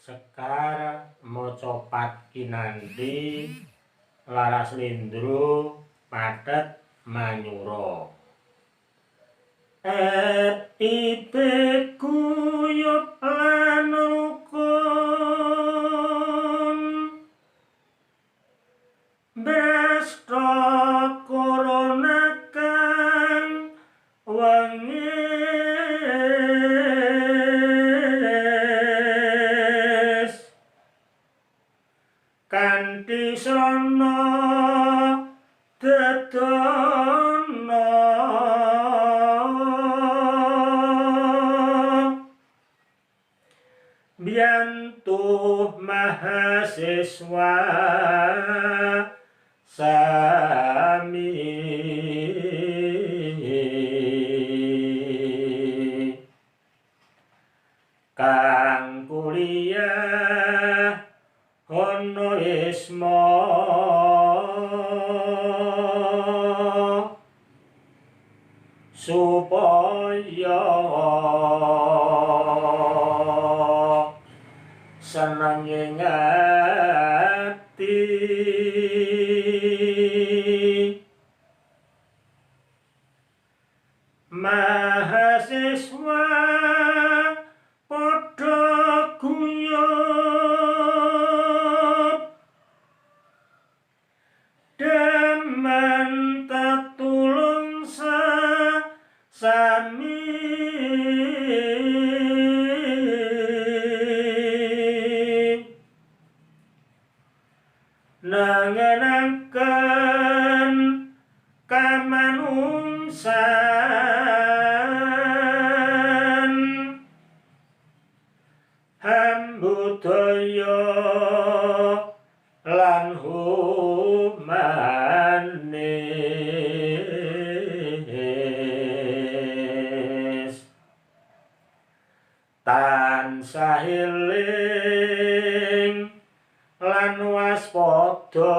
Sekar macapat kinanthi laras lindro pathet manyura. FIB guyub lan rukun, brasta corona kang wengis, kanthi srana dedana biyantu mahasiswa sami. Kang kuliah ana isma supaya seneng ing ati. Mahasiswa padha guyub, demen tetulung sami. Nengenaken kamanungsan, hambudaya lan humanis, tansah eling lan waspada,